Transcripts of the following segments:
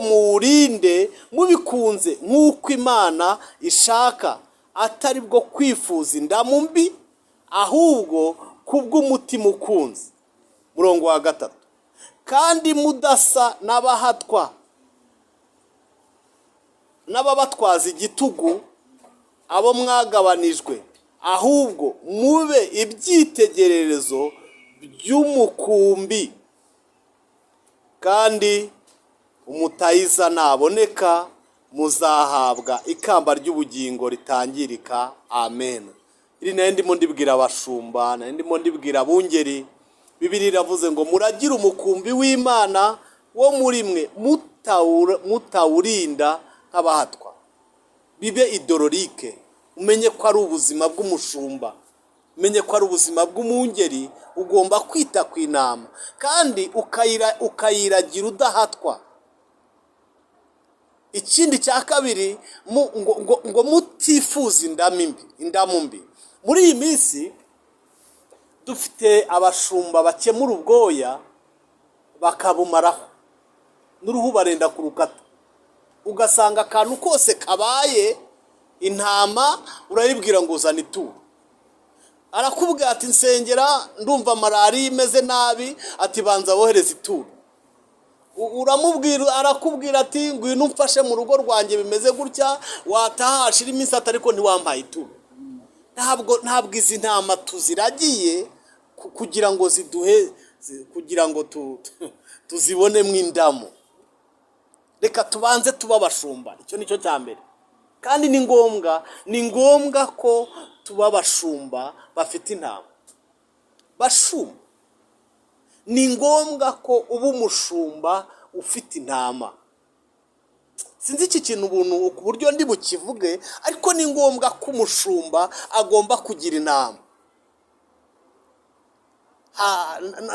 Muwurinde mubikunze nk'uko Imana ishaka, atari bwo kwifuza indamu mbi, ahubwo kubw'umutima ukunze. Murongo wa 3: kandi mudasa n'abahatwa n'ababatwaza igitugu, abo mwagabanijwe, ahubwo mube ibyitegererezo by'umukumbi. Kandi umutayiza naboneka, muzahabwa ikamba ry'ubugingo ritangirika. Amen. Iri nayo ndimo ndibwira abashumba, nayo ndimo ndibwira abungeri. Bibiliya iravuze ngo muragire umukumbi w'Imana wo muri mwe, mutawurinda nk'abahatwa. Bibe idororike, umenye ko ari ubuzima bw'umushumba, umenye ko ari ubuzima bw'umwungeri. Ugomba kwita ku intama kandi ukayiragira udahatwa. Ikindi cya kabiri, ngo mutifuza indamu mbi, indamu mbi. Muri iyi minsi dufite abashumba bakemura ubwoya bakabumaraho, n'uruhu barenda kurukata. Ugasanga akantu kose kabaye, intama urayibwira ngo uzane ituro. Arakubwira ati: "Nsengera, ndumva malariya imeze nabi." Ati: "Banza wohereze ituro." Uramubwira, arakubwira ati: "Ngwino umfashe mu rugo rwanjye, bimeze gutya." Wataha, hashira iminsi, ati: "Ariko ntiwampaye ituro." Ntabwo izi ntama tuziragiye kugira ngo ziduhe, kugira ngo tuzibonemo indamu. Reka tubanze tuba abashumba, icyo ni cyo cya mbere. Kandi ni ngombwa ko tuba abashumba bafite intama. Bashumba, ni ngombwa ko uba umushumba ufite intama. Sinzi iki kintu ubuntu ku buryo ndi bukivuge, ariko ni ngombwa ko umushumba agomba kugira intama.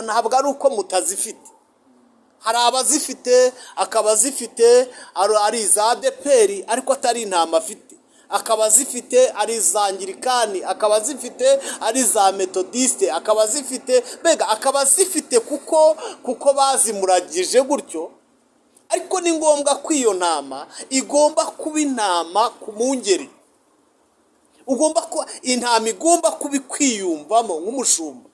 Ntabwo ari uko mutazifite. Hari abazifite, akaba azifite ari iza ADEPR, ariko atari intama afite, akaba azifite ari iza Angirikani, akaba azifite ari iza Metodisite, akaba azifite, mbega akaba azifite kuko bazimuragije gutyo. Ariko ni ngombwa ko iyo ntama igomba kuba intama ku mwungeri. Ugomba kuba intama, igomba kuba ikwiyumvamo nk'umushumba.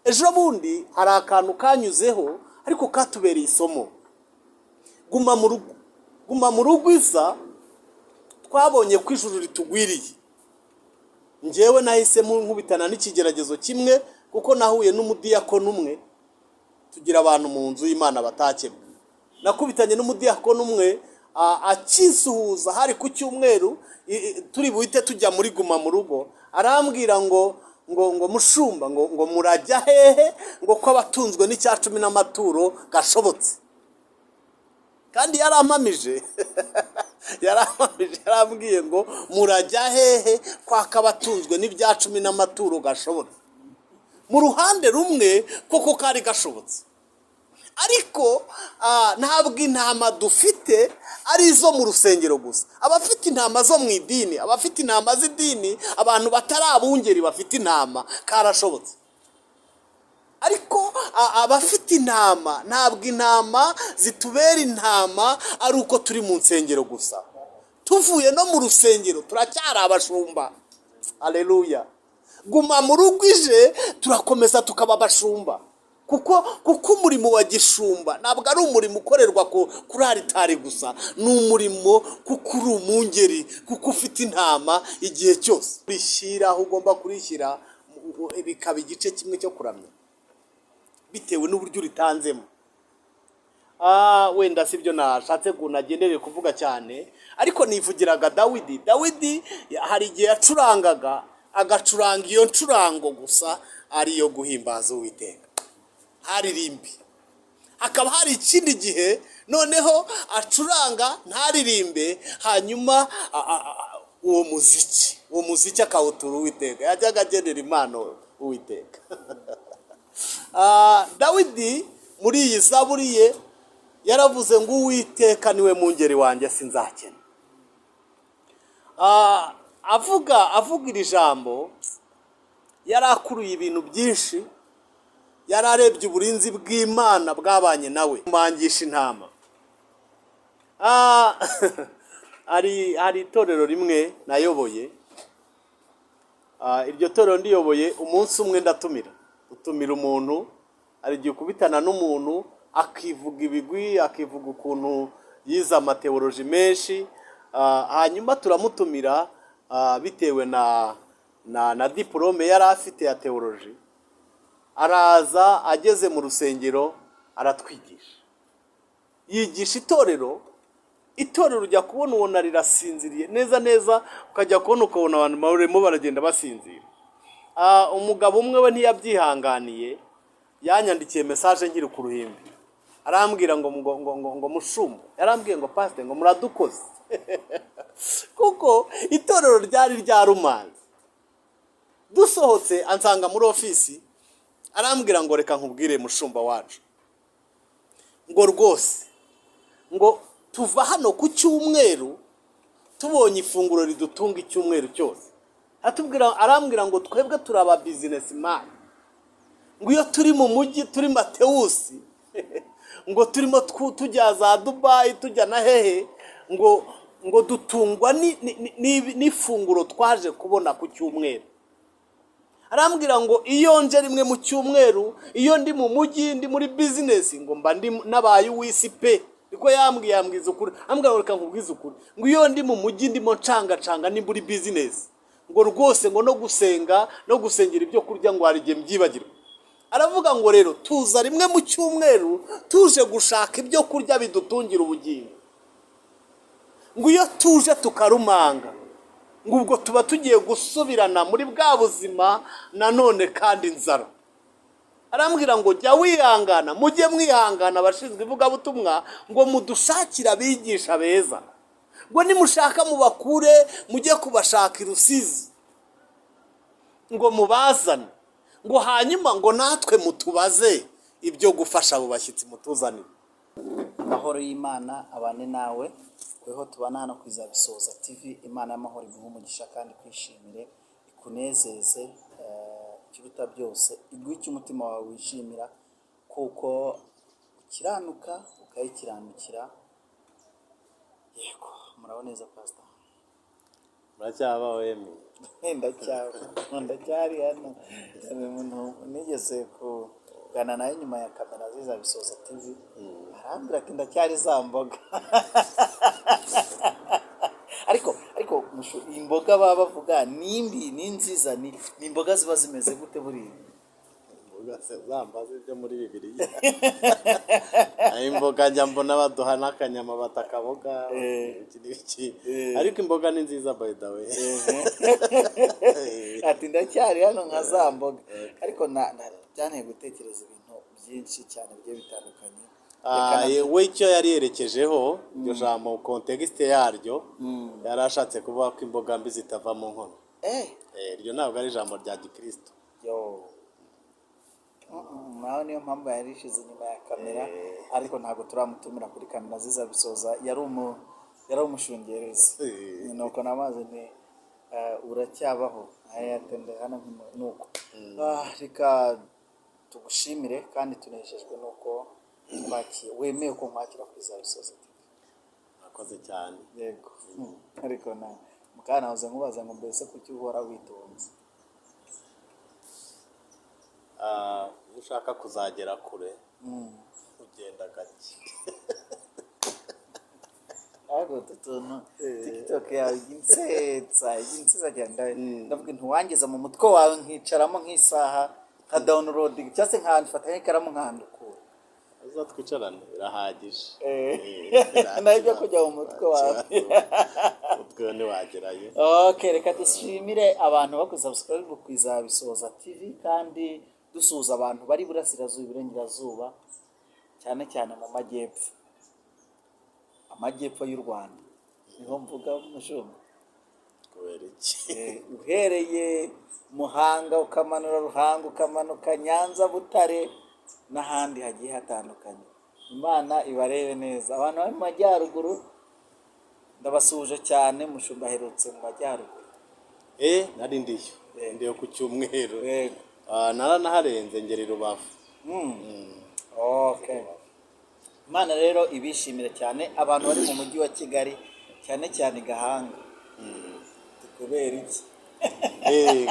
Ejo bundi hari akantu kanyuzeho, ariko katubereye isomo. Guma mu rugo, guma mu rugo iza, twabonye ko ijuru ritugwiriye. Njyewe nahisemo nkubitana n'ikigeragezo kimwe, kuko nahuye n'umudiyakoni umwe. Tugira abantu mu nzu y'Imana batakemwe. Nakubitanye n'umudiyakoni umwe akinsuhuza, hari ku cyumweru, turi buhite tujya muri guma mu rugo. Arambwira ngo: "Mushumba," ngo "murajya hehe?" Ngo ko abatunzwe n'icya cumi n'amaturo gashobotse. Kandi yarampamije, yarampamije, yarambwiye ngo: "Murajya hehe kwaka abatunzwe n'ibya cumi n'amaturo gashobotse?" Mu ruhande rumwe koko kari gashobotse, ariko ntabwo intama dufite ari izo mu rusengero gusa. Abafite intama zo mu idini, abafite intama z'idini, abantu batari abungeri bafite intama, karashobotse. Ariko abafite intama, ntabwo intama zitubera intama ari uko turi mu nsengero gusa. Tuvuye no mu rusengero turacyari abashumba. Aleluya! Guma mu rugo ije, turakomeza tukaba abashumba, kuko umurimo wa gishumba ntabwo ari umurimo ukorerwa kuri aritari gusa. Ni umurimo kuko uri umwungeri, kuko ufite intama igihe cyose. Rishyira aho ugomba kurishyira, bikaba igice kimwe cyo kuramya bitewe n'uburyo uritanzemo. Wenda si byo nashatse ngo nagendereye kuvuga cyane, ariko nivugiraga Dawidi. Dawidi hari igihe yacurangaga, agacuranga iyo ncurango gusa ariyo guhimbaza Uwiteka, ntaririmbe. Hakaba hari ikindi gihe noneho acuranga ntaririmbe, hanyuma uwo muziki akawutura Uwiteka. Yajyaga agenera impano Uwiteka. Dawidi muri iyi zaburi ye yaravuze ngo: "Uwiteka niwe mungeri wanjye, sinzakena." Avuga iri jambo, yari akuruye ibintu byinshi, yari arebye uburinzi bw'Imana bwabanye nawe, mangisha intama. Ah, hari itorero rimwe nayoboye. Iryo torero ndiyoboye, umunsi umwe ndatumira, utumira umuntu. Hari igihe ukubitana n'umuntu akivuga ibigwi, akivuga ukuntu yize amateoloji menshi. Hanyuma turamutumira, bitewe na diporome yari afite ya teoloji. Araza, ageze mu rusengero aratwigisha, yigisha itorero. Itorero ujya kubona ubona rirasinziriye neza neza, ukajya kubona ukabona abantu barimo baragenda basinzira. Umugabo umwe we ntiyabyihanganiye, yanyandikiye message nkiri ku ruhimbi, arambwira ngo mushumba, yarambwiye ngo pasite, ngo muradukoze, kuko itorero ryari ryarumanze. Dusohotse ansanga muri ofisi, arambwira ngo reka nkubwire mushumba wacu, ngo rwose ngo tuva hano ku cyumweru tubonye ifunguro ridutunga icyumweru cyose. Atubwira, arambwira ngo twebwe turi aba businessman, ngo iyo turi mu mujyi turi Matewusi, ngo turimo tujya za Dubayi, tujya na hehe, ngo dutungwa n'ifunguro twaje kubona ku cyumweru. Arambwira ngo iyo nje rimwe mu cyumweru, iyo ndi mu mujyi ndi muri business, ngo mba ndi nabaye uw'isi pe. Niko yambwiye, yambwiza ukuri, ambwira ngo reka nkubwize ukuri, ngo iyo ndi mu mujyi ndimo ncangacanga, ni muri business, ngo rwose ngo no gusenga no gusengera ibyo kurya ngo hari igihe mbyibagirwa. Aravuga ngo rero tuza rimwe mu cyumweru tuje gushaka ibyo kurya bidutungira ubugingo, ngo iyo tuje tukarumanga, ngo ubwo tuba tugiye gusubirana muri bwa buzima nanone kandi inzara. Arambwira ngo jya wihangana, mujye mwihangana abashinzwe ivugabutumwa, ngo mudushakire abigisha beza, ngo nimushaka mubakure, mujye kubashaka i Rusizi, ngo mubazane, ngo hanyuma ngo natwe mutubaze ibyo gufasha abo bashyitsi mutuzanire. Amahoro y'Imana abane nawe, weho tubana hano ku Izabisoza TV. Imana y'amahoro iguhe umugisha kandi ikwishimire, ikunezeze, ikiruta byose iguhe icyo umutima wawe wishimira, kuko ukiranuka ukayikiranukira. Yego, muraho neza, pastor? Muracyabaho yemwe? Ndacyari hano. Hari umuntu nigeze kuganira nawe nyuma ya kamera z'Izabisoza TV, arambwira ati ndacyari za mboga. Ariko imboga baba bavuga ni mbi, ni nziza, ni imboga ziba zimeze gute buriya? Imboga se zambaza ibyo muri Bibiliya? Aho imboga njya mbona baduha n'akanyama batakaboga, iki n'iki. Ariko imboga ni nziza, by the way. Ati ndacyari hano nka za mboga. Ariko byanteye gutekereza ibintu byinshi cyane bigiye bitandukanye. We icyo yari yerekejeho iryo jambo, context yaryo, yari ashatse kuvuga ko imboga mbi zitava mu nkono. Iryo ntabwo ari ijambo rya gikristo. Yo. Nawe niyo mpamvu yari ishize inyuma ya kamera, ariko ntabwo turamutumira kuri kamera zizabisoza. Yari umushungerezi. Nuko namaze nti uracyabaho ayatende hano nuko. Reka tugushimire kandi tunejejwe nuko wemeye ko nkwakira kuri Zabisoza TV. Murakoze cyane. Yego. Ariko na mukanya nahoze nkubaza ngo mbese kuki uhora witonze? Iyo ushaka kuzagera kure ugenda gake. Ariko utu tuntu, TikTok yawe ijya insetsa, ijya insetsa cyane. Ndavuga ntiwangeza mu mutwe wawe nkicaramo nk'isaha, nka downloading cyangwa se nkafata nk'ikaramu nkandukura. Uza twicarane, birahagije. Nayo ibyo kujya mu mutwe wawe. Umutwe we ntiwagerayo. Okay, reka dushimire abantu bakoze subscribe ku Izabisoza TV, kandi dusuhuza abantu bari iburasirazuba, iburengerazuba, cyane cyane mu majyepfo, amajyepfo y'u Rwanda niho mvuga, mushumba. Kubera iki? Uhereye Muhanga, ukamanura Ruhango, ukamanuka Nyanza, Butare n'ahandi hagiye hatandukanye. Imana ibarebe neza. Abantu bari mu majyaruguru ndabasuhuje cyane. Mushumba aherutse mu majyaruguru. Nari ndiyo, ndiyo ku cyumweru. Yego. Naranaharenze ngera i Rubavu. Okay. Imana rero ibishimire cyane, abantu bari mu mujyi wa Kigali, cyane cyane Gahanga. Kubera iki?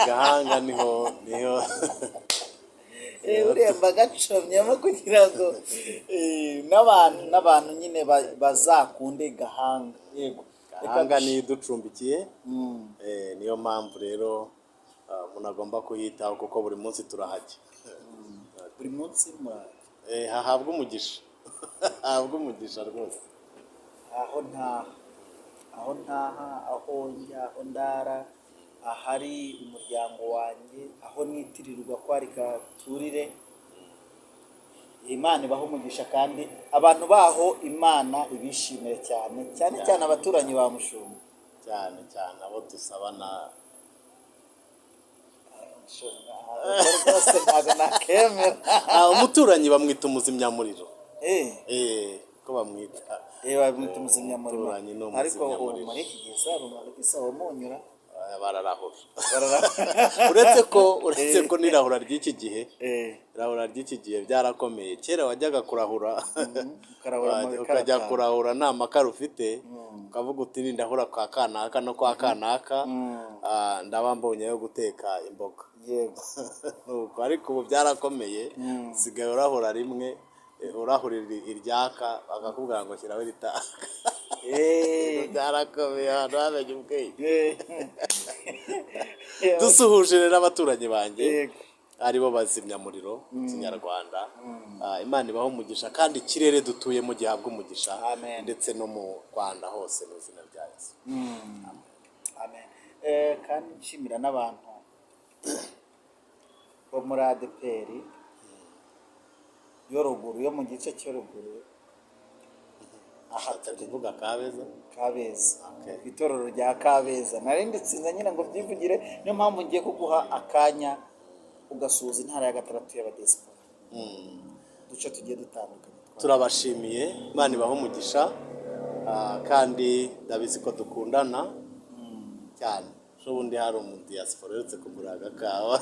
Gahanga niho. Uriya mbagacomyemo kugira ngo n'abantu nyine bazakunde Gahanga, yego. Gahanga niyo iducumbikiye. Niyo mpamvu rero umuntu agomba kuhitaho kuko buri munsi turahajya. Buri munsi murajya? Hahabwa umugisha, hahabwa umugisha rwose. Aho ntaha, aho ntaha, aho njya, aho ndara, ahari umuryango wanjye, aho nitirirwa ko ari katurire. Imana ibaha umugisha, kandi abantu baho Imana ibishimire cyane cyane cyane abaturanyi ba Mushumba. Cyane cyane abo dusabana. Mushumba, rwose ntabwo nakemera. Umuturanyi bamwita umuzimyamuriro. Ko bamwita? Bamwita umuzimyamuriro. Umuturanyi ni Ariko ubu umuzimyamuriro. muri iki gihe se hari umuntu ugisaba umunyura? Bararahura. Uretse ko n'irahura ry'iki gihe, irahura ry'iki gihe byarakomeye. Kera wajyaga kurahura, ukarahura mu ukajya bikaratanu. Kurahura nta makara ufite, ukavuga uti: "Nindahura kwa kanaka no kwa kanaka, ndaba mbonye yo guteka imboga." Nuko ariko ubu byarakomeye, usigaye urahura rimwe, urahurira iryaka bakakubwira ngo shyiraho iritaka. Byarakomeye, abantu bamenye ubwenge. Dusuhuje rero abaturanyi banjye, aribo bazimyamuriro mu Kinyarwanda. Imana ibaho umugisha, kandi ikirere dutuyemo gihabwa umugisha. Amen. Ndetse no mu Rwanda hose, mu izina rya Yesu. Amen. Kandi nshimira n'abantu bo muri ADEPR yo ruguru, yo mu gice cyo ruguru aha. Ushatse kuvuga Kabeza? Kabeza. Okay. Ku itorero rya Kabeza. Nari nditsinze nyine ngo byivugire, niyo mpamvu ngiye kuguha akanya ugasuhuza intara ya gatandatu y'abadiyasipora, uduce tugiye dutandukanye. Turabashimiye, Imana ibahe umugisha. Kandi ndabizi ko dukundana cyane. Ejo bundi hari umudiyasipora uherutse kugura agakawa.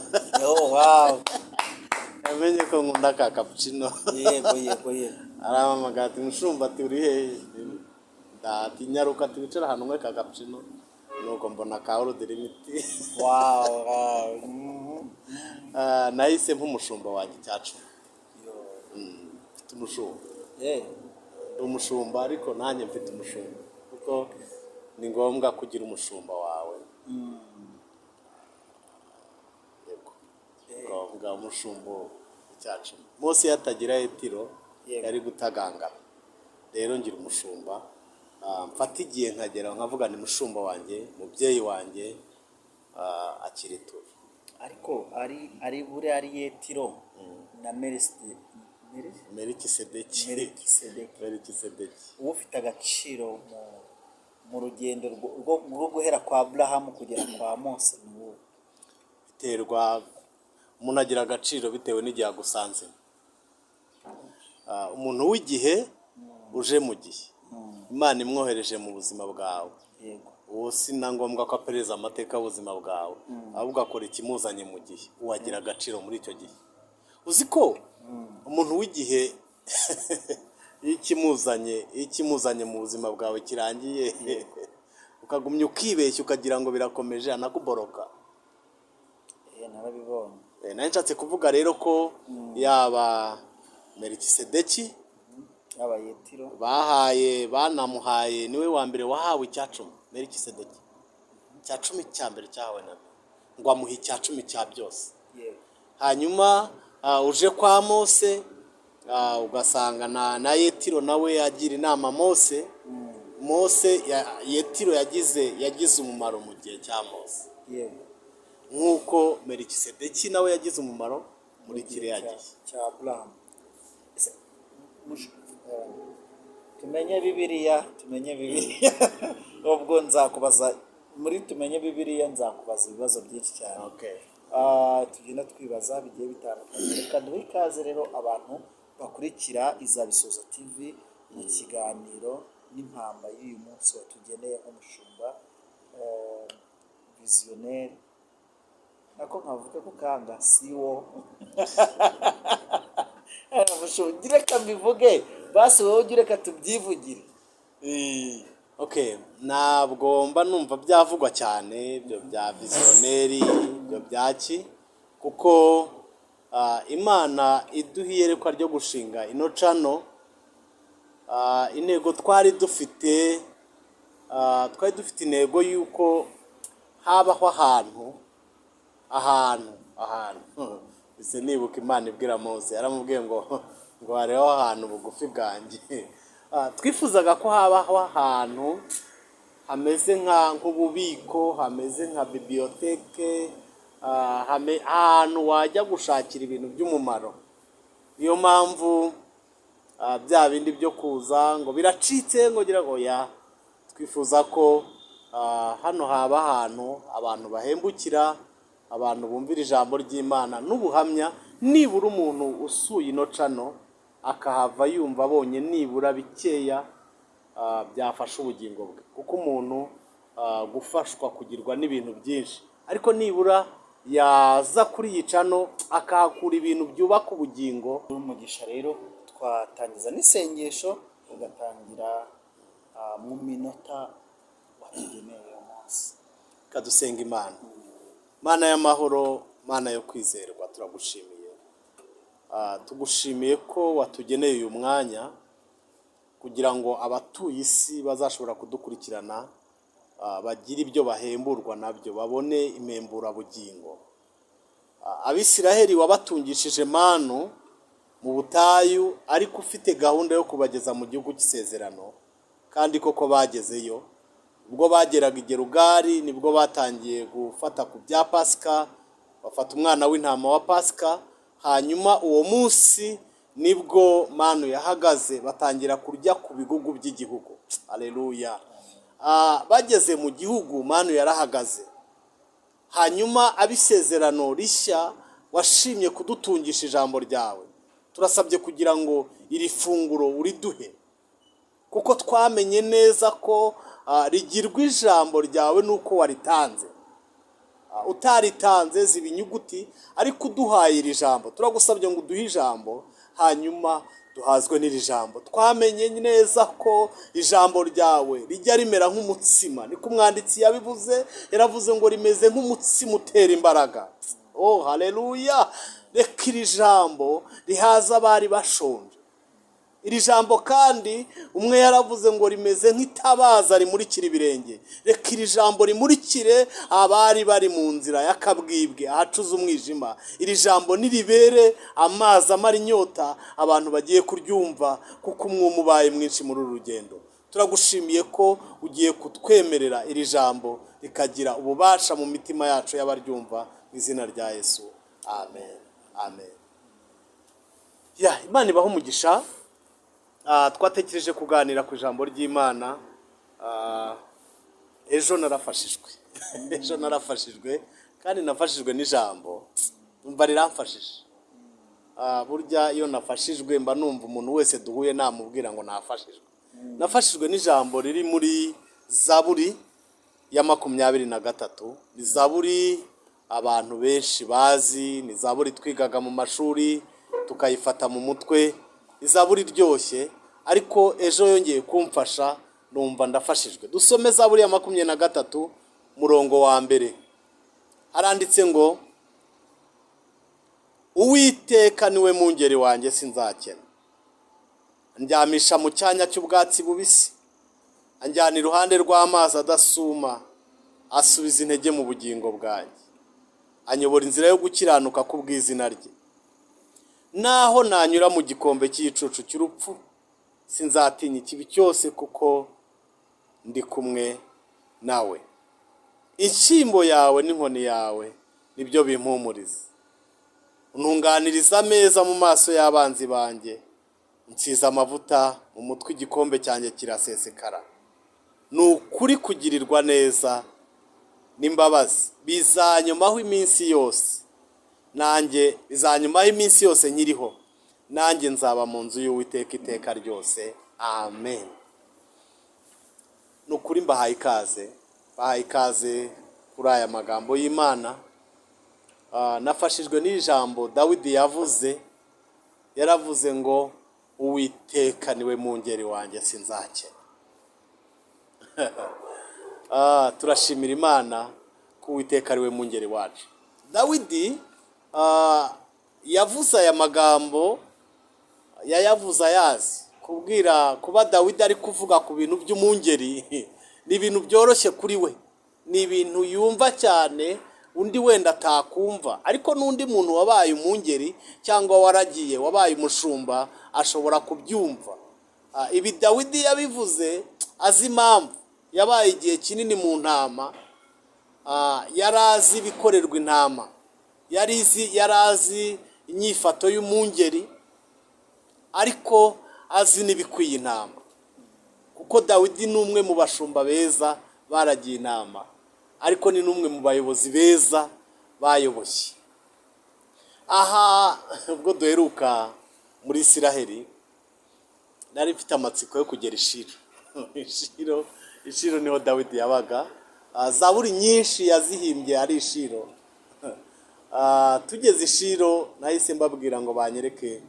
Oh, wow. Yamenye ko nkunda ka cappuccino. yego yego yego Arampamagara ati: "Mushumba," ati, "uri hehe?" Ndati: "Nyaruka," ati, "wicare ahantu unywe ka cappuccino." Nuko mbona ka orudira imiti. wow. Nahise nk'umushumba wanjye icyacumi. Yo. Mfite umushumba. Ndi umushumba, ariko nanjye mfite umushumba, kuko ni ngombwa kugira umushumba wawe. Yego, ni ngombwa umushumba icyacumi. Mose iyo atagira Yetiro, yari gutagangara. Rero ngira umushumba. Mfata igihe nkagera nkavuga ni mushumba wanjye, mubyeyi wanjye, akira ituro. Ariko ari buriya ari Yetiro na Merisite Melikisedeki. Melikisedeki. Melikisedeki. Uba ufite agaciro mu rugendo rwo guhera kwa Aburahamu kugera kwa Mose ni wowe. Biterwa, umuntu agira agaciro bitewe n'igihe agusanze. Umuntu w'igihe uje mu gihe Imana imwohereje mu buzima bwawe, uwo si na ngombwa ko aperereza amateka y'ubuzima bwawe, ahubwo akora ikimuzanye mu gihe, uwagira agaciro muri icyo gihe. Uzi ko umuntu w'igihe, iyo ikimuzanye mu buzima bwawe kirangiye, ukagumya ukibeshya ukagira ngo birakomeje, anakuboroka. Narabibonye. Nari nshatse kuvuga rero ko yaba Melikisedeki, yaba Yetiro, bahaye, banamuhaye, niwe wa mbere wahawe icyacumi. Melikisedeki, icyacumi cya mbere cyahawe na ngo amuhe icyacumi cya byose. Hanyuma uje kwa Mose, ugasanga na Yetiro nawe agira inama Mose. Mose Yetiro yagize umumaro mu gihe cya Mose, nk'uko Melikisedeki nawe yagize umumaro muri kiriya gihe. Cya Aburahamu. Ese, tumenye Bibiliya, tumenye Bibiliya. Ubwo nzakubaza muri tumenye Bibiliya, nzakubaza ibibazo byinshi cyane. Tugenda twibaza bigiye bitandukanye. Reka duhe ikaze rero abantu bakurikira Izabisoza TV mu kiganiro n'impamba y'uyu munsi watugeneye nk'umushumba, visionnaire, nako nkavuga ko kanga si wo. Reka mbivuge. Basi wowe ujye ureka tubyivugire. Okay, ntabwo mba numva byavugwa cyane ibyo bya visionnaire, ibyo byaki, kuko Imana iduha iyerekwa ryo gushinga ino channel, intego twari dufite, twari dufite intego y'uko habaho ahantu. Ese nibuka Imana ibwira Mose, yaramubwiye ngo hariho ahantu bugufi bwanjye. Twifuzaga ko habaho ahantu hameze nk'ububiko, hameze nka bibliothèque, ahantu wajya gushakira ibintu by'umumaro. Niyo mpamvu bya bindi byo kuza ngo biracitse, ngo gira ngo ya, twifuza ko hano haba ahantu abantu bahembukira, abantu bumvira ijambo ry'Imana n'ubuhamya. Nibura umuntu usuye ino channel akahava yumva abonye nibura bikeya byafasha ubugingo bwe, kuko umuntu gufashwa kugirwa n'ibintu byinshi, ariko nibura yaza kuri iyi channel akahakura ibintu byubaka ubugingo. Umugisha rero, twatangiza n'isengesho, ugatangira mu minota watugeneye uyu munsi. Kadusenga Imana. Mana y'amahoro, Mana yo kwizerwa, turagushimiye. Tugushimiye ko watugeneye uyu mwanya kugira ngo abatuye isi bazashobora kudukurikirana, bagire ibyo bahemburwa nabyo, babone impemburabugingo. Abisiraheli wabatungishije manu mu butayu, ariko ufite gahunda yo kubageza mu gihugu cy'isezerano, kandi koko bagezeyo. Ubwo bageraga i Gerugari nibwo batangiye gufata ku bya Pasika, bafata umwana w'intama wa Pasika. Hanyuma uwo munsi nibwo manu yahagaze, batangira kurya ku bigugu by'igihugu. Aleluya! Bageze mu gihugu manu yarahagaze. Hanyuma ab'isezerano rishya washimye kudutungisha ijambo ryawe, turasabye kugira ngo iri funguro uriduhe, kuko twamenye neza ko rigirwa ijambo ryawe nuko waritanze. Utaritanze ziba inyuguti, ariko uduhaye iri jambo, turagusabye ngo uduhe ijambo, hanyuma duhazwe n'iri jambo. Twamenye neza ko ijambo ryawe rijya rimera nk'umutsima, niko umwanditsi yabivuze, yaravuze ngo rimeze nk'umutsima utera imbaraga. Oh, haleluya! Reka iri jambo rihaza abari bashonje. Iri jambo kandi umwe yaravuze ngo rimeze nk'itabaza rimurikira ibirenge. Reka iri jambo rimurikire abari bari mu nzira y'akabwibwe, ahacuze umwijima. Iri jambo niribere amazi amara inyota abantu bagiye kuryumva, kuko umwuma ubaye mwinshi muri uru rugendo. Turagushimiye ko ugiye kutwemerera iri jambo rikagira ububasha mu mitima yacu y'abaryumva, mu izina rya Yesu, amen, amen. Ya, Imana ibahe umugisha. Twatekereje kuganira ku ijambo ry'Imana. Ejo narafashijwe, ejo narafashijwe, kandi nafashijwe n'ijambo, numva riramfashije. Burya iyo nafashijwe mba numva umuntu wese duhuye namubwira ngo nafashijwe. Nafashijwe n'ijambo riri muri Zaburi ya 23. Ni zaburi abantu benshi bazi, ni zaburi twigaga mu mashuri tukayifata mu mutwe, izaburi iryoshye, ariko ejo yongeye kumfasha, numva ndafashijwe. Dusome Zaburi ya 23, murongo wa mbere. Haranditse ngo: "Uwiteka niwe mungeri wanjye, sinzakena. Andyamisha mu cyanya cy'ubwatsi bubisi, anjyana iruhande rw'amazi adasuma, asubiza intege mu bugingo bwanjye, anyobora inzira yo gukiranuka kubw'izina rye. Naho nanyura mu gikombe cy'igicucu cy'urupfu, sinzatinya ikibi cyose, kuko ndi kumwe nawe. Inshyimbo yawe n'inkoni yawe nibyo bimpumuriza. Untunganiriza ameza mu maso y'abanzi banjye, unsize amavuta mu mutwe, igikombe cyanjye kirasesekara. Ni ukuri kugirirwa neza n'imbabazi bizanyomaho iminsi yose, nanjye bizanyomaho iminsi yose nkiriho, nanjye nzaba mu nzu y'Uwiteka iteka ryose. Amen." Ni ukuri mbahaye ikaze, mbahaye ikaze kuri aya magambo y'Imana. Nafashijwe n'iri jambo Dawidi yavuze. Yaravuze ngo Uwiteka niwe mungeri wanjye, sinzakena. Turashimira Imana ko Uwiteka ariwe mungeri wacu. Dawidi yavuze aya magambo, yayavuze ayazi. Kubwira kuba Dawidi ari kuvuga ku bintu by'umungeri ni ibintu byoroshye kuri we, ni ibintu yumva cyane, undi wenda atakumva. Ariko n'undi muntu wabaye umungeri cyangwa waragiye, wabaye umushumba, ashobora kubyumva. Ibi Dawidi yabivuze azi impamvu. Yabaye igihe kinini mu ntama, yari azi ibikorerwa intama, yari azi inyifato y'umungeri, ariko azi n'ibikwiye intama, kuko Dawidi ni umwe mu bashumba beza baragiye intama, ariko ni n'umwe mu bayobozi beza bayoboye. Aha ubwo duheruka muri Isiraheli, nari mfite amatsiko yo kugera i Shilo. I Shilo niho Dawidi yabaga. Zaburi nyinshi yazihimbye ari i Shilo. Tugeze i Shilo, nahise mbabwira ngo banyereke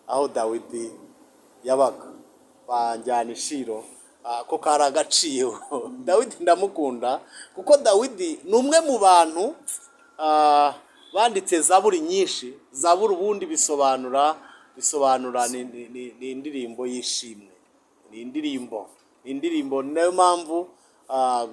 aho Dawidi yabaga, banjyana i Shilo. Ko kari agaciro. Dawidi ndamukunda kuko Dawidi ni umwe mu bantu banditse zaburi nyinshi. Zaburi ubundi bisobanura ni indirimbo y'ishimwe, ni indirimbo. Ni nayo mpamvu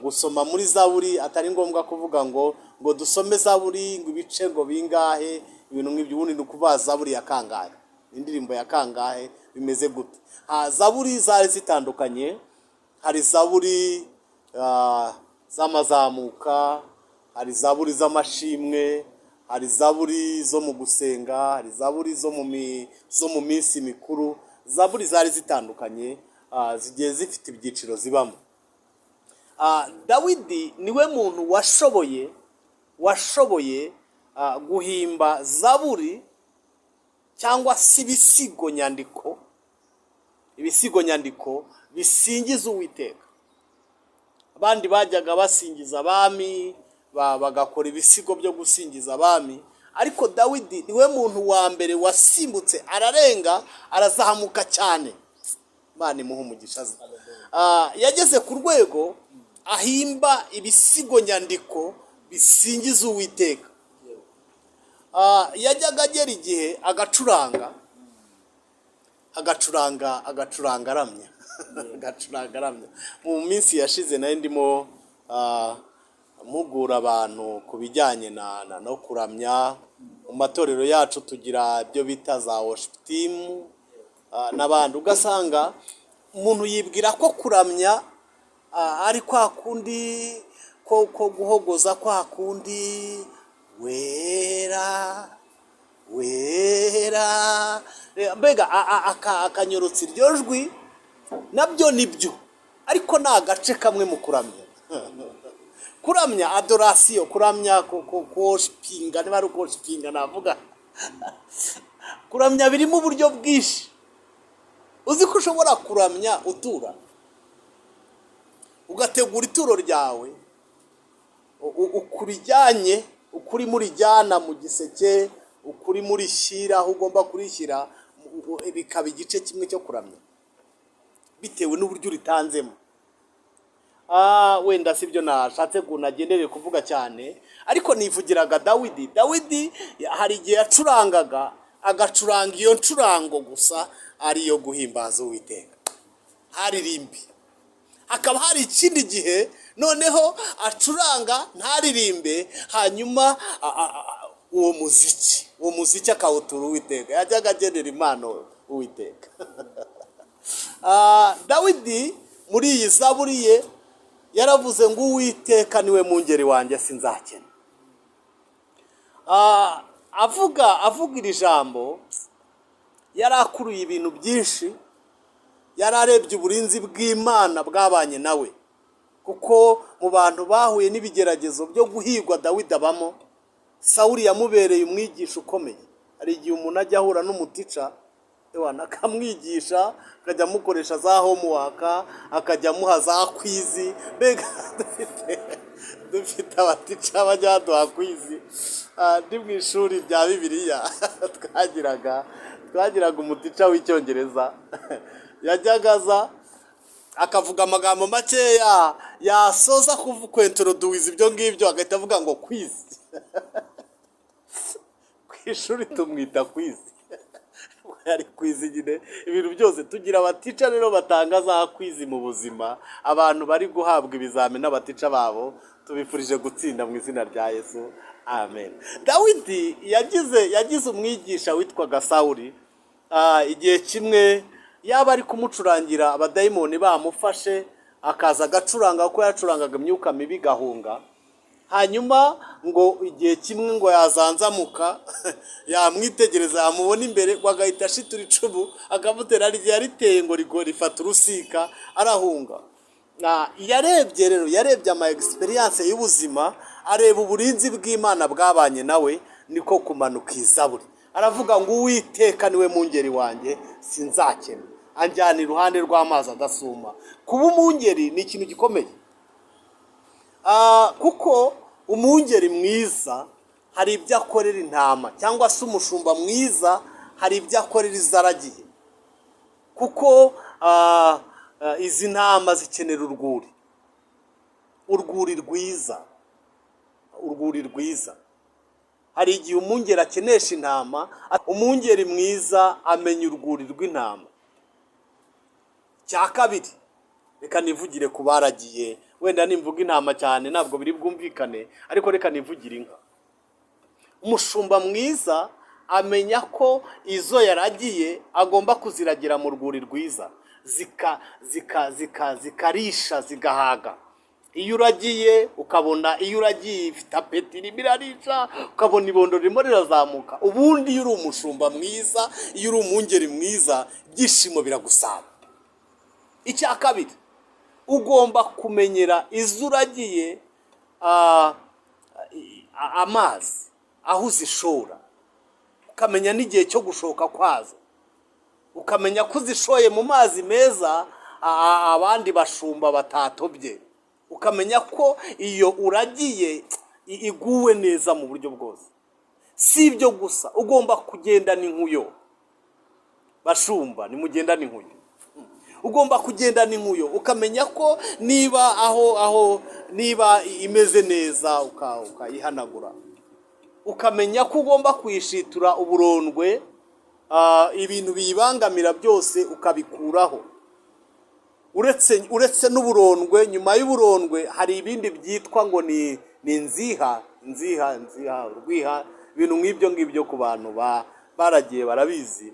gusoma muri zaburi atari ngombwa kuvuga ngo dusome zaburi ngo ibice ngo bingahe, ibintu nk'ibyo. Ubundi ni ukuvuga zaburi ya kangahe, indirimbo ya kangahe, bimeze gute. Zaburi zari zitandukanye. Hari zaburi z'amazamuka, hari zaburi z'amashimwe, hari zaburi zo mu gusenga, hari zaburi zo mu minsi mikuru. Zaburi zari zitandukanye, zigiye zifite ibyiciro zibamo. Dawidi niwe muntu washoboye guhimba zaburi cyangwa se ibisigo nyandiko bisingiza Uwiteka. Abandi bajyaga basingiza abami, bagakora ibisigo byo gusingiza abami, ariko Dawidi niwe muntu wa mbere wasimbutse, ararenga, arazamuka cyane. Imana imuha umugisha. Yageze ku rwego ahimba ibisigo nyandiko bisingiza Uwiteka. Yajyaga agera igihe agacuranga, agacuranga, agacuranga aramya, agacuranga aramya. Mu minsi yashize nari ndimo mpugura abantu ku bijyanye no kuramya. Mu matorero yacu tugira ibyo bita za worship team n'abandi. Ugasanga umuntu yibwira ko kuramya ari kwa kundi ko guhogoza, kwa kundi "wera, wera", mbega akanyorotsa iryo jwi. Nabyo ni byo, ariko ni agace kamwe mu kuramya. Kuramya, adoration, kuramya, kuworshipinga, niba ari ukuworshipinga navuga, kuramya birimo uburyo bwinshi. Uzi ko ushobora kuramya utura, ugategura ituro ryawe, ukurijyanye, ukuri murijyana mu giseke, ukuri murishyira aho ugomba kurishyira, bikaba igice kimwe cyo kuramya bitewe n'uburyo uritanzemo. Wenda si byo nashatse ngo nagendereye kuvuga cyane, ariko nivugiraga Dawidi. Dawidi hari igihe yacurangaga, agacuranga iyo ncurango gusa ariyo guhimbaza Uwiteka, haririmbi. Hakaba hari ikindi gihe noneho acuranga ntaririmbe, hanyuma uwo muziki akawutura Uwiteka. Yajyaga agenera impano Uwiteka. Dawidi muri iyi zaburi ye yaravuze ngo: "Uwiteka niwe mungeri wanjye, sinzakena." Avuga iri jambo, yari akuruye ibintu byinshi, yari arebye uburinzi bw'Imana bwabanye nawe, kuko mu bantu bahuye n'ibigeragezo byo guhigwa Dawidi abamo. Sawuli yamubereye umwigisha ukomeye. Hari igihe umuntu ajya ahura n'umuteacher, ewana, akamwigisha, akajya amukoresha za homework, akajya amuha za quiz. Mbega dufite abateacher bajya baduha quiz. Ndi mu ishuri rya Bibiliya, twagiraga Twagiraga umuteacher w'Icyongereza, yajyaga aza akavuga amagambo makeya, yasoza kwintroduwiza ibyo ngibyo agahita avuga ngo "quiz". Ku ishuri tumwita Quiz, yari quiz nyine ibintu byose. Tugira abateacher rero batanga za quiz mu buzima. Abantu bari guhabwa ibizami n'abateacher babo, tubifurije gutsinda mu izina rya Yesu, amen. Dawidi yagize umwigisha witwaga Sawuri. Igihe kimwe yaba ari kumucurangira, abadayimoni bamufashe, akaza agacuranga kuko yacurangaga imyuka mibi igahunga. Hanyuma ngo igihe kimwe ngo yazanzamuka, yamwitegereza, yamubona imbere, ngo agahita ashitura icumu akamutera. Hari igihe yariteye ngo rifata urusika, arahunga. Yarebye rero, yarebye ama experience y'ubuzima, areba uburinzi bw'Imana bwabanye nawe, niko kumanuka izaburi aravuga ngo: "Uwiteka niwe mungeri wanjye, sinzakena, anjyana iruhande rw'amazi adasuma." Kuba umungeri ni ikintu gikomeye. Kuko umwungeri mwiza hari ibyo akorera intama, cyangwa se umushumba mwiza hari ibyo akorera izaragiye, kuko izi ntama zikenera urwuri, urwuri rwiza, urwuri rwiza. Hari igihe umwungeri akenesha intama. Umwungeri mwiza amenya urwuri rw'intama. Cya kabiri, reka nivugire ku baragiye. Wenda nimvuga intama cyane ntabwo biri bwumvikane, ariko reka nivugire inka. Umushumba mwiza amenya ko izo yaragiye agomba kuziragira mu rwuri rwiza, zikarisha zigahaga. Iyo uragiye ukabona, iyo uragiye ifite appétit, irimo irarisha, ukabona ibondo ririmo rirazamuka. Ubundi iyo uri umushumba mwiza, iyo uri umwungeri mwiza, ibyishimo biragusaba. Icya kabiri, ugomba kumenyera izo uragiye amazi, aho uzishora, ukamenya n'igihe cyo gushoka kwazo, ukamenya ko uzishoye mu mazi meza abandi bashumba batatobye, ukamenya ko iyo uragiye iguwe neza mu buryo bwose. Si ibyo gusa, ugomba kugendana inkuyo. Bashumba, nimugendane inkuyo. Ugomba kugendana inkuyo, ukamenya ko niba aho niba imeze neza ukayihanagura, ukamenya ko ugomba kuyishitura uburondwe, ibintu biyibangamira byose ukabikuraho. Uretse n'uburondwe, nyuma y'uburondwe hari ibindi byitwa ngo ni nziha, nziha, nziha, urwiha, ibintu nk'ibyo ngibyo. Ku bantu baragiye barabizi.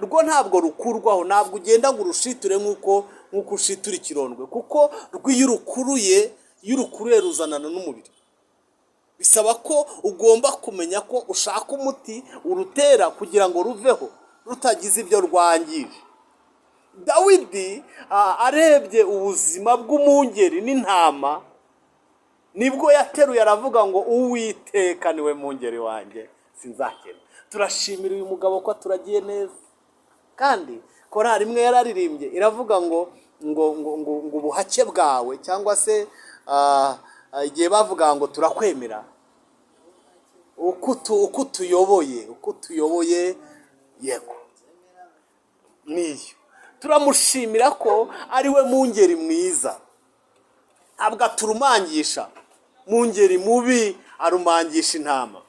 Rwo ntabwo rukurwaho, ntabwo ugenda ngo urushiture nk'uko ushitura ikirondwe, kuko rwo iyo urukuruye ruzanana n'umubiri. Bisaba ko ugomba kumenya ko ushaka umuti urutera kugira ngo ruveho rutagize ibyo rwangije. Dawidi arebye ubuzima bw'umwungeri n'intama, nibwo yateruye aravuga ngo: "Uwiteka niwe mwungeri wanjye, sinzakena." Turashimira uyu mugabo ko aturagiye neza. Kandi korari imwe yararirimbye iravuga ngo ubuhake bwawe, cyangwa se igihe bavuga ngo turakwemera uko utuyoboye. Yego, niyo turamushimira ko ari we mwungeri mwiza, ntabwo aturumangisha. Mwungeri mubi arumangisha intama.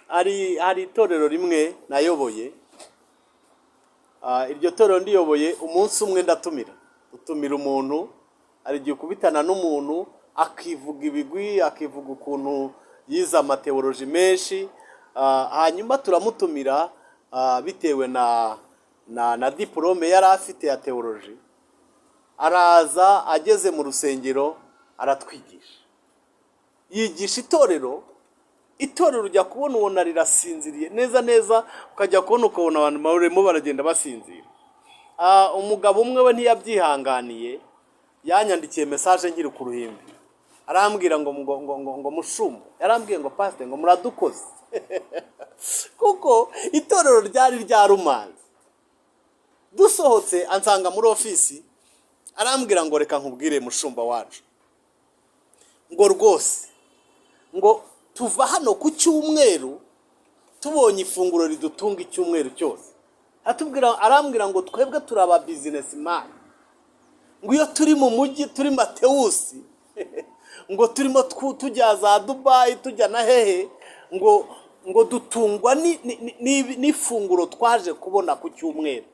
Hari itorero rimwe nayoboye. Iryo torero ndiyoboye, umunsi umwe ndatumira, utumira umuntu. Hari igihe ukubitana n'umuntu akivuga ibigwi, akivuga ukuntu yize amatheology menshi. Hanyuma turamutumira, bitewe na diplôme yari afite ya théologie. Araza, ageze mu rusengero aratwigisha, yigisha itorero. Itorero ujya kubona ubona rirasinziriye neza neza, ukajya kubona ukabona abantu barimo baragenda basinzira. Umugabo umwe we ntiyabyihanganiye, yanyandikiye message nkiri ku ruhimbi, arambwira ngo mushumba, yarambwiye ngo: "Pasite," ngo, "muradukoze," kuko itorero ryari ryarumanze. Dusohotse ansanga muri ofisi, arambwira ngo: "Reka nkubwire mushumba wacu," ngo, "rwose," ngo, "tuva hano ku cyumweru Tubonye ifunguro ridutunga icyumweru cyose. Atubwira, arambwira ngo twebwe turi aba businessman, ngo iyo turi mu mujyi turi Matewusi, ngo turimo tujya za Dubayi, tujya na hehe, ngo dutungwa n'ifunguro twaje kubona ku cyumweru.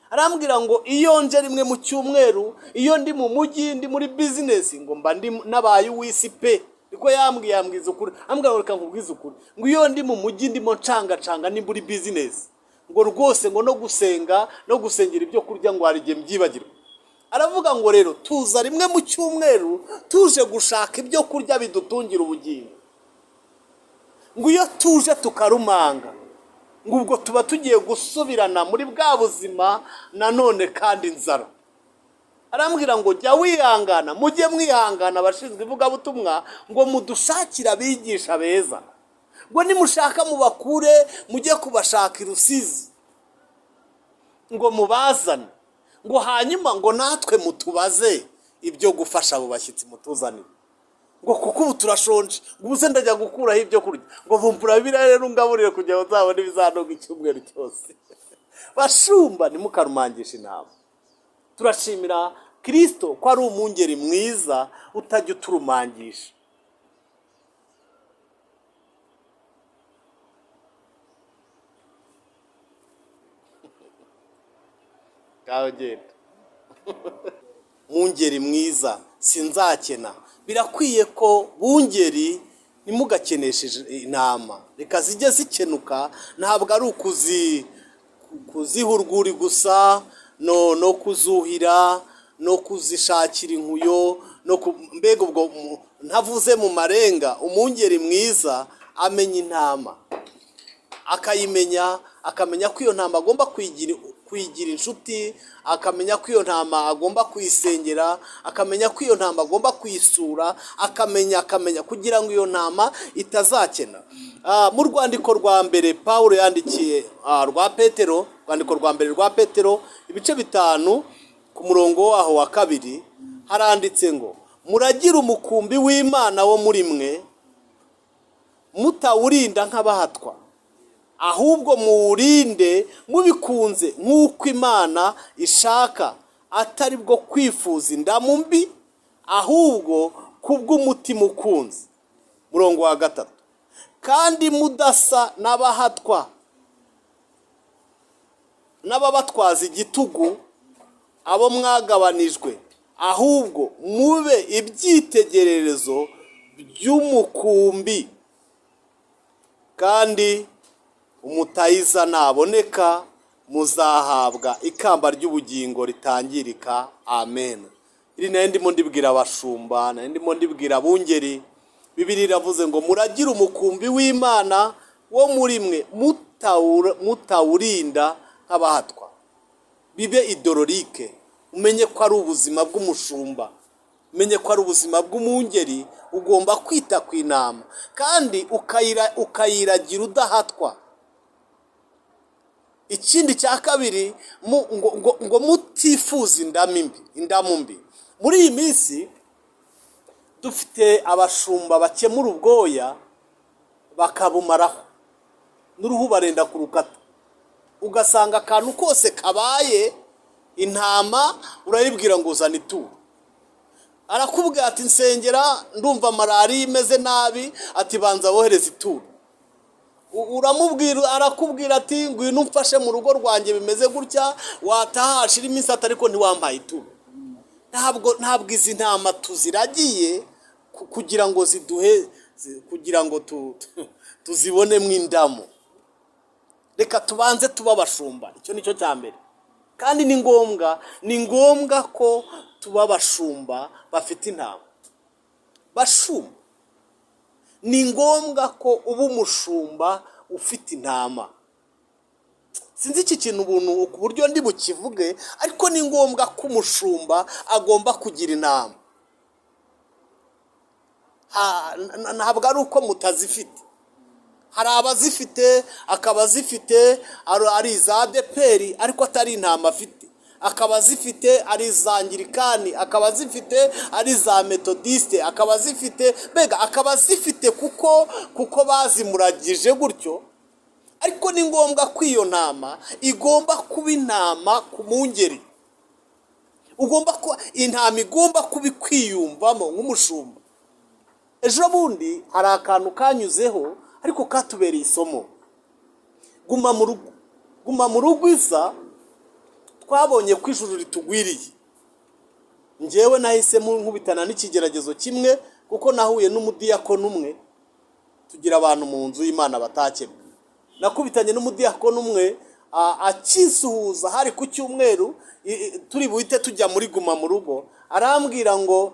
Arambwira ngo iyo nje rimwe mu cyumweru, iyo ndi mu mujyi, ndi muri business, ngo mba ndi nabaye uw'isi pe. Niko yambwiye, yambwiza ukuri. Ambwira ngo reka nkubwize ukuri, ngo iyo ndi mu mujyi ndimo ncangacanga, ni muri business, ngo rwose ngo no gusenga no gusengera ibyo kurya ngo hari igihe mbyibagirwa. Aravuga ngo rero tuza rimwe mu cyumweru tuje gushaka ibyo kurya bidutungira ubugingo, ngo iyo tuje tukarumanga, ngo ubwo tuba tugiye gusubirana muri bwa buzima nanone kandi inzara. Arambwira ngo jya wihangana, mujye mwihangana abashinzwe ivugabutumwa, ngo mudushakire abigisha beza, ngo nimushaka mubakure mujye kubashaka i Rusizi, ngo mubazane, ngo hanyuma ngo natwe mutubaze ibyo gufasha abo bashyitsi mutuzanire, ngo kuko ubu turashonje, ngo ubu se ndajya gukuraho ibyo kurya, ngo vumbura Bibiliya rero ungaburire kugira ngo nzabone ibizantunga icyumweru cyose. Bashumba, ntimukarumangishe intama. Turashimira Kirisito ko ari umwungeri mwiza utajya uturumangisha. Ngaho genda. Mwungeri mwiza, sinzakena. Birakwiye ko bungeri ntimugakeneshe intama, reka zijye zikenuka. Ntabwo ari kuziha urwuri gusa, no kuzuhira no kuzishakira inkuyo no mbega ubwo ntavuze mu marenga. Umwungeri mwiza amenya intama, akayimenya, akamenya ko iyo ntama agomba kuyigira inshuti, akamenya ko iyo ntama agomba kuyisengera, akamenya ko iyo ntama agomba kuyisura, akamenya kugira ngo iyo ntama itazakena. Mu rwandiko rwa mbere Pawulo yandikiye, rwa Petero, rwandiko rwa mbere rwa Petero, ibice 5 ku murongo waho wa 2, haranditse ngo muragire umukumbi w'Imana wo muri mwe, mutawurinda nk'abahatwa, ahubwo muwurinde mubikunze nk'uko Imana ishaka, atari bwo kwifuza indamu mbi, ahubwo kubw'umutima ukunze. Murongo wa 3, kandi mudasa n'abahatwa n'ababatwaza igitugu abo mwagabanijwe, ahubwo mube ibyitegererezo by'umukumbi. Kandi umutayiza naboneka muzahabwa ikamba ry'ubugingo ritangirika. Amen. Iri nayo ndimo ndibwira abashumba, nayo ndimo ndibwira abungeri. Bibiliya iravuze ngo muragire umukumbi w'Imana wo muri mwe, mutawurinda nk'abahatwa. Bibe idororike, umenye ko ari ubuzima bw'umushumba, umenye ko ari ubuzima bw'umwungeri. Ugomba kwita ku intama kandi ukayiragira udahatwa. Ikindi cya kabiri, ngo mutifuza indamu mbi. Muri iyi minsi dufite abashumba bakemura ubwoya bakabumaraho n'uruhu barenda kurukata, ugasanga akantu kose kabaye intama urayibwira ngo uzane ituro, arakubwira ati nsengera ndumva malariya imeze nabi, ati banza wohereze ituro. Uramubwira, arakubwira ati ngwino umfashe mu rugo rwanjye bimeze gutya, wataha hashira iminsi ati ariko ntiwampaye ituro. Ntabwo izi ntama tuziragiye kugira ngo ziduhe, kugira ngo tuzibonemo indamu. Reka tubanze tuba abashumba, icyo nicyo cya mbere. Kandi ni ngombwa ko tuba abashumba bafite intama. Bashumba, ni ngombwa ko uba umushumba ufite intama. Sinzi iki kintu ubuntu ku buryo ndi bukivuge, ariko ni ngombwa ko umushumba agomba kugira intama. Ntabwo ari uko mutazifite, hari abazifite, akaba azifite ari iza ADEPR ariko atari intama afite, akaba azifite ari iza Anglikani, akaba azifite ari iza Metodiste, akaba azifite, mbega akaba azifite kuko bazimuragije gutyo. Ariko ni ngombwa ko iyo ntama igomba kuba intama ku mungeri. Ugomba kuba intama, igomba kuba ikwiyumvamo nk'umushumba. Ejo bundi hari akantu kanyuzeho ariko katubereye isomo. Guma mu rugo, guma mu rugo iza, twabonye ko ijuru ritugwiriye. Njyewe nahisemo nkubitana n'ikigeragezo kimwe, kuko nahuye n'umudiyakoni umwe. Tugira abantu mu nzu y'Imana batakebwe. Nakubitanye n'umudiyakoni umwe akisuhuza, hari ku cyumweru, turi buhite tujya muri guma mu rugo. Arambwira ngo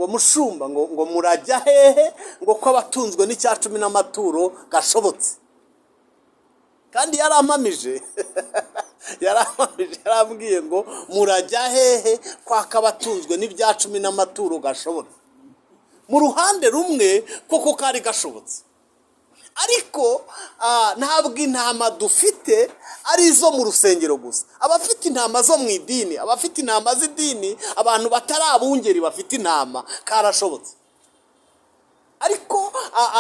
"Mushumba," ngo "murajya hehe?" ngo "ko abatunzwe n'icya cumi n'amaturo gashobotse?" Kandi yarampamije, yarampamije, yarambwiye ngo "Murajya hehe kwaka abatunzwe n'ibya cumi n'amaturo gashobotse?" Mu ruhande rumwe koko kari gashobotse, ariko ntabwo intama dufite ari izo mu rusengero gusa. Abafite intama zo mu idini, abafite intama z'idini, abantu batari abungeri bafite intama, karashobotse. Ariko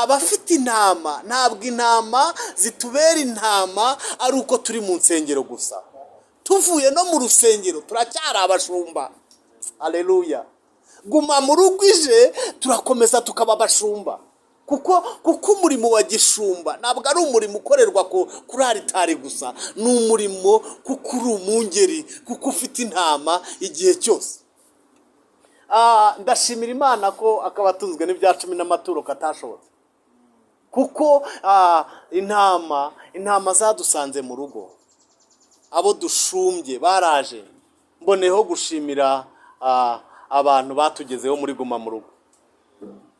abafite intama, ntabwo intama zitubera intama ari uko turi mu nsengero gusa. Tuvuye no mu rusengero turacyari abashumba. Aleluya! Guma mu rugo ije, turakomeza tukaba abashumba, kuko umurimo wa gishumba ntabwo ari umurimo ukorerwa kuri aritari gusa. Ni umurimo kuko uri umungeri, kuko ufite intama igihe cyose. Ndashimira Imana ko akaba atunzwe n'ibya cumi n'amaturo katashobotse, kuko intama zadusanze mu rugo. Abo dushumbye baraje. Mboneyeho gushimira abantu batugezeho muri guma mu rugo.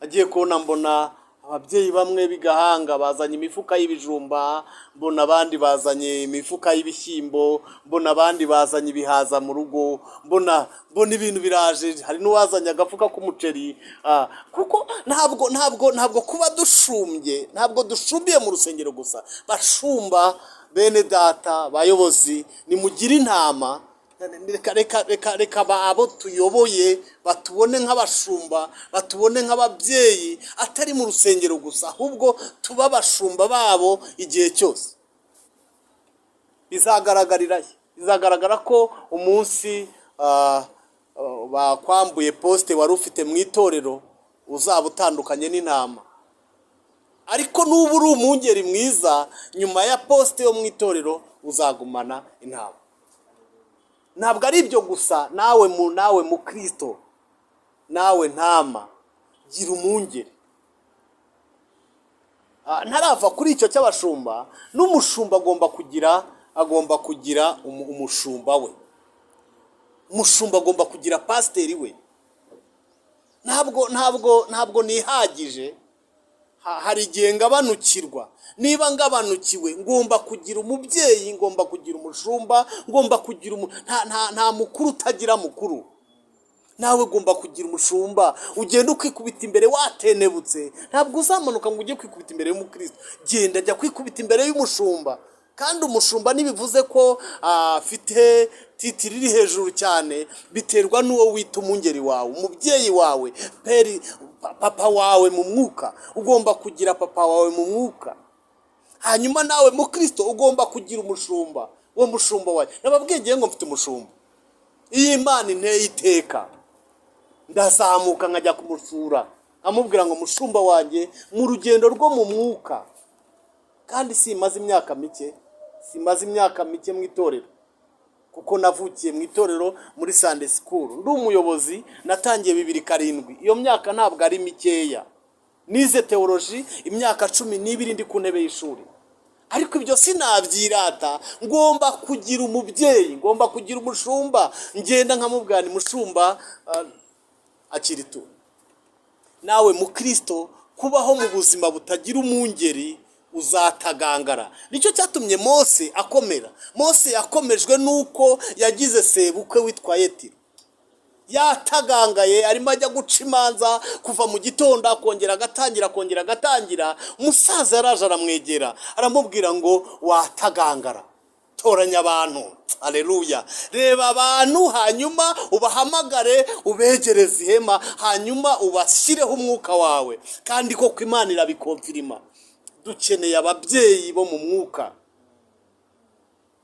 Agiye kubona mbona ababyeyi bamwe b'igahanga bazanye imifuka y'ibijumba, mbona abandi bazanye imifuka y'ibishyimbo, mbona abandi bazanye ibihaza mu rugo, mbona ibintu biraje. Hari n'uwazanye agafuka k'umuceri. Kuko ntabwo kuba dushumbye, ntabwo dushumbiye mu rusengero gusa. Bashumba bene data, bayobozi, nimugire intama. Reka abo tuyoboye batubone nk'abashumba, batubone nk'ababyeyi, atari mu rusengero gusa, ahubwo tuba abashumba babo igihe cyose. Bizagaragarira he? Bizagaragara ko umunsi bakwambuye poste wari ufite mu itorero, uzaba utandukanye n'intama. Ariko nuba uri umwungeri mwiza, nyuma ya poste yo mu itorero uzagumana intama. Ntabwo ari ibyo gusa. Nawe mu Kristo, nawe ntama, gira umwungeri. Ntarava kuri icyo cy'abashumba, n'umushumba agomba kugira umushumba we. Umushumba agomba kugira pasiteri we. Ntabwo nihagije. Hari igihe ngabanukirwa. Niba ngabanukiwe, ngomba kugira umubyeyi, ngomba kugira umushumba, ngomba kugira nta mukuru utagira mukuru. Nawe ugomba kugira umushumba. Ugenda ukikubita imbere watenebutse. Ntabwo uzamanuka ngo ujye kwikubita imbere y'umukristo. Genda, jya kwikubita imbere y'umushumba. Kandi umushumba ntibivuze ko afite titre iri hejuru cyane. Biterwa n'uwo wita umungeri wawe, umubyeyi wawe, père, papa wawe mu mwuka. Ugomba kugira papa wawe mu mwuka. Hanyuma nawe mukristo ugomba kugira umushumba. Uwo mushumba wawe, nababwiye ngiye ngo mfite umushumba. Iyo Imana inteye iteka, ndazamuka nkajya kumusura, nkamubwira ngo "Mushumba wanjye mu rugendo rwo mu mwuka." Kandi simaze imyaka mike, simaze imyaka mike mu itorero, kuko navukiye mu itorero muri Sunday school, ndi umuyobozi. Natangiye 2007. Iyo myaka ntabwo ari mikeya. Nize théologie imyaka 12 ndi ku ntebe y'ishuri. Ariko ibyo sinabyirata. Ngomba kugira umubyeyi, ngomba kugira umushumba. Ngenda nkamubwira ni "Mushumba, akira ituro." Nawe mukristo, kubaho mu buzima butagira umwungeri, uzatagangara. Nicyo cyatumye Mose akomera. Mose yakomejwe n'uko yagize sebukwe witwa Yetiro. Yatagangaye, arimo ajya guca imanza kuva mu gitondo, akongera agatangira, akongera agatangira. Umusaza yaraje aramwegera, aramubwira ngo "Watagangara, toranya abantu. Aleluya! Reba abantu, hanyuma ubahamagare, ubegereze ihema, hanyuma ubashyireho umwuka wawe." Kandi koko Imana irabikonfirima. Dukeneye ababyeyi bo mu mwuka.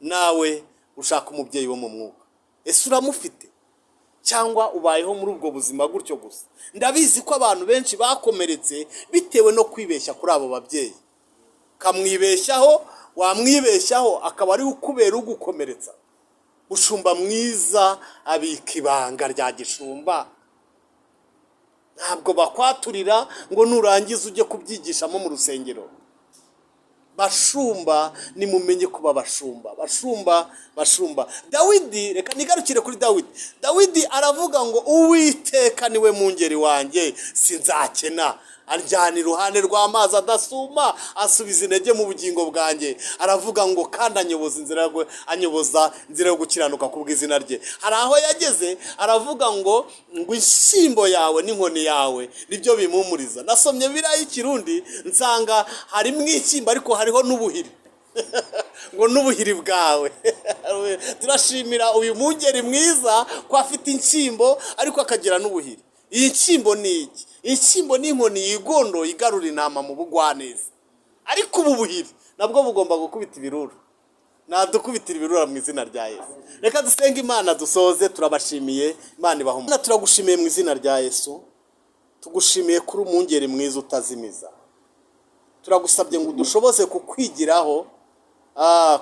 Nawe ushaka umubyeyi wo mu mwuka, ese uramufite cyangwa ubayeho muri ubwo buzima gutyo gusa? Ndabizi ko abantu benshi bakomeretse bitewe no kwibeshya kuri abo babyeyi. Kamwibeshyaho, wamwibeshyaho akaba ari ukubera ugukomeretsa. Mushumba mwiza abika ibanga rya gishumba. Ntabwo bakwaturira ngo nurangiza ujye kubyigishamo mu rusengero. Bashumba, nimumenye kuba bashumba, bashumba, bashumba. Dawidi, reka nigarukire kuri Dawidi. Dawidi aravuga ngo: "Uwiteka niwe mungeri wanjye, sinzakena. Anjyana iruhande rw'amazi adasuma, asubiza intege mu bugingo bwanjye." Aravuga ngo kandi anyoboza inzira yo gukiranuka ku bw'izina rye. Hari aho yageze aravuga ngo inshyimbo yawe n'inkoni yawe nibyo bimpumuriza. Nasomye biriya y'ikirundi, nsanga harimo inshyimbo ariko hariho n'ubuhiri, ngo n'ubuhiri bwawe. Turashimira uyu mungeri mwiza ko afite inshyimbo ariko akagira n'ubuhiri. Iyi nshyimbo ni iki? Inshyimbo ni inkoni yigondoye igarura intama mu bugwaneza, ariko ubu buhiri nabwo bugomba gukubita ibirura. Nadukubitira ibirura mu izina rya Yesu. Reka dusenge Imana dusoze. Turabashimiye, Imana ibaha umugisha. Turagushimiye mu izina rya Yesu. Tugushimiye kuri umwungeri mwiza utazimiza. Turagusabye ngo udushoboze kukwigiraho,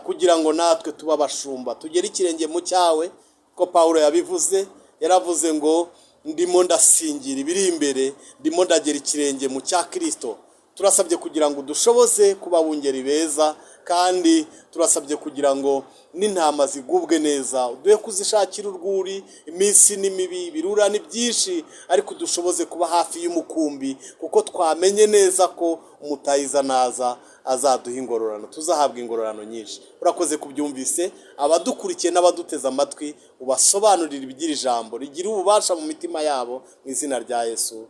kugira ngo natwe tube abashumba, tugere ikirenge mu cyawe, ko Pawulo yabivuze. Yaravuze ngo: "Ndimo ndasingira ibiri imbere, ndimo ndagera ikirenge mu cya Kirisito." Turasabye kugira ngo udushoboze kuba abungeri beza, kandi turasabye kugira ngo n'intama zigubwe neza, uduhe kuzishakira urwuri. Iminsi ni mibi, ibirura ni byinshi, ariko udushoboze kuba hafi y'umukumbi, kuko twamenye neza ko umutahiza naza azaduha ingororano, tuzahabwa ingororano nyinshi. Urakoze kubyumvise. Abadukurikiye n'abaduteze amatwi, ubasobanurire iby'iri jambo rigira ububasha mu mitima yabo, mu izina rya Yesu.